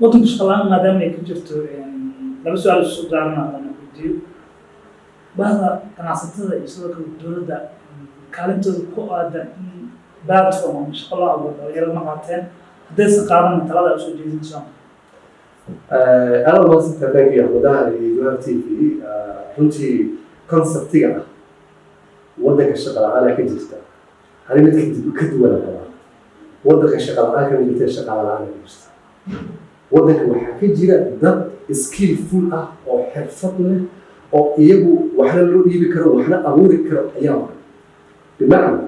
Waddanku shaqo la'aan maadaama ay ka jirto, laba su-aal isu daaran haddana weydiiyo: bahda ganacsatada iyo sidoo kale dowladda, kaalintooda ku aadan in platform ama shaqo loo abuuro dhalinyarada ma qaateen? Haddaysan qaadan, talada ay usoo jeedinayso? Aad umahadsanta, thank you, Axmedaha iyo Jawhar TV. Runtii concept-iga ah waddanka shaqa la-aan ka jirta, ani mid ka duwana qabaa. Waddanka shaqa la-aan kama jirta, shaqaale la-aan ka jirta. Waddanka waxaa ka jira dad skillful ah oo xirfad leh oo iyagu waxna loo dhiibi karo, waxna abuuri karo ayaa maqan. Bimacna,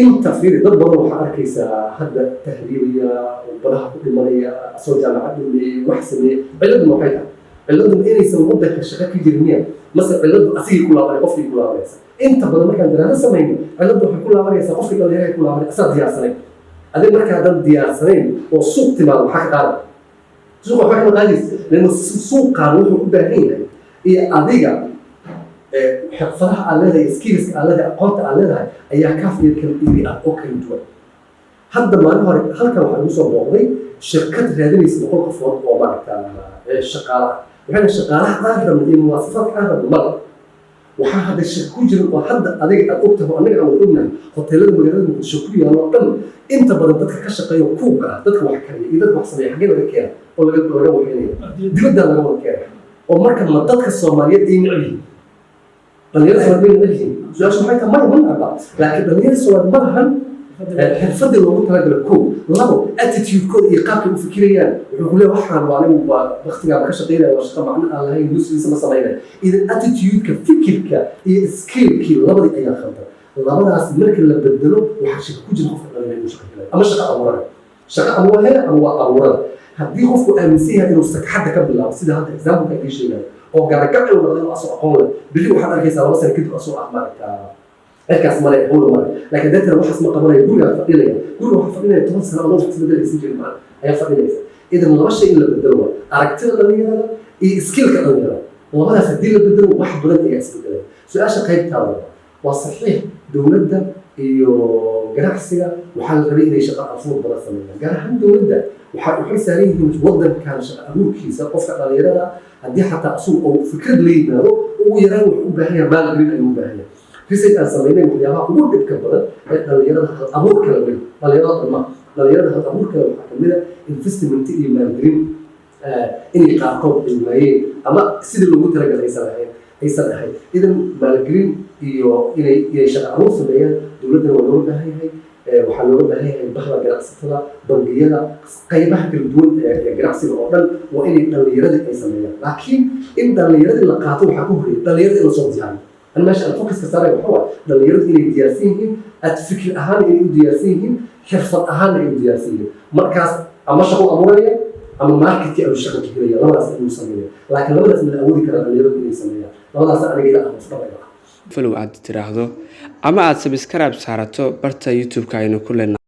inta fiiri, dad badan waxaa arkaysaa hadda tahriibaya oo badaha ku dhimanaya, asoo jaamacad dhameeyey, wax sameeyey. Cilladdu maxay tahay? Cilladdu inaysan waddanka shaqo ka jirin miya, mase cilladdu asigii ku laabanay, qofkii ku laabanaysa? Inta badan markaan daraado samayno, cilladdu waxay ku laabanaysaa qofkii dhalinyaraha ku laabanay, asaa diyaarsanayn. Adig marka haddaan diyaarsanayn oo suuq timaado, maxaa ka qaada suuqa? Waxba kama qaadaysa, leanna suuqaan wuxuu u baahan yahay iyo adiga xirfadaha aad leedahay, skills-ka aad leedahay, aqoonta aad leedahay ayaa kaaf iyo kala iri ah oo kala duwan. Hadda maalin hore halkan waxaa igu soo booqday shirkad raadinaysa 100 qofood oo maaragta shaqaale ah. Waxayna shaqaalaha aan rabno iyo muwaasafaadka aan rabno male. Waxaa hadda shirka ku jira oo hadda adiga aad ogtahay oo annaga aan wada ognahay, hoteelada magaalada Muqdisho ku yaalo oo dhan, inta badan dadka ka shaqeeya kuuga ah, dadka wax kariya iyo dadka wax sameeya, xaggee laga keena oo laga waxeynaya? Dibaddaa laga wada keena. Oo marka ma dadka Soomaaliyeed ay necab yihiin? Dhalinyarada Soomaaliyeed may necab yihiin? Su-aashu waxay tahay maya, ma necba, laakiin dhalinyarada Soomaaliyeed ma lahan xirfadii loogu talagalo. Kow, labo, attitude-kooda iyo qaabkay u fikirayaan. Wuxuu ku leeyahay, waxaan waa anigu waa waqtigaa ka shaqeynaya, waa shaqo macno aan lahayn, useless, ma samaynaya. Idan attitude-ka, fikirka iyo skill-kii, labadii ayaa khaldan. Labadaas marka la bedelo, waxaa shaka ku jira qofka dhalinyarada inuu shaqo helayo ama shaqo abuuranayo. Shaqo ama waa hela ama waa abuurada. Haddii qofku aaminsan yahay inuu sagxadda ka bilaabo, sida hadda example-ka ii sheegayo, oo garagac inuu noqdo, inuu asoo aqoon leh, berri waxaad arkaysaa 2 sano kadib asoo ah, maaragtaa, cirkaas male, hawla male. Laakiin deetana waxaas ma qabanayo, gurigaa fadhinaya, guriga waxaa fadhinaya 10 sano adoo wax isbedel aysan jirin macna ayaa fadhinaysa. Idan laba shay in la bedelo waa aragtida dhalinyarada iyo skill-ka dhalinyarada. Labadaas haddii la bedelo, wax badan ayaa isbedelaya. Su-aasha qaybtaada waa saxiix. Dowladda iyo ganacsiga waxaa la rabay inay shaqo abuur badan sameeyaan. Gaar ahaan dowladda waxay saaran yihiin waddankan shaqo abuurkiisa. Qofka dhalinyarada haddii xataa asugu uu fikrad la yimaado, ugu yaraan wuxuu u baahan yahay maalgelin ayuu u baahan yahay. Research aan samaynay, waxyaabaha ugu dhibka badan ee dhalinyarada hal abuurka la weli, dhalinyarada dhamma, dhalinyarada hal abuurkale waxaa kamid a investment iyo maalgelin inay qaarkood ay waayeen ama sidii loogu talagalay aysan ahayn. Idan maalgelin iyo inay shaqo abuur sameeyaan dowladdana waa looga baahan yahay. Waxaa looga baahan yahay bahda ganacsatada, bangiyada, qaybaha kala duwan ee ganacsiga oo dhan waa inay dhalinyaradii ay sameeyaan. Laakiin in dhalinyaradii la qaato waxaa ka horreeya dhalinyarada in lasoo diyaariyo. An meesha aan focus-ka saaray waxa waa dhalinyaradu inay diyaarsan yihiin, aad fikir ahaan inay u diyaarsan yihiin, xirfad ahaanna ay u diyaarsan yihiin. Markaas ama shaqo abuuraya ama market-kii ayuu shaqo ka helaya, labadaas ayuu sameeya. Laakiin labadaas ma la awoodi karaa dhalinyaradu inay sameeyaan? Labadaas aniga ila ah mustaqbalka. Follow aad tiraahdo ama aad subscribe saarato barta YouTube-ka aynu ku leenahay.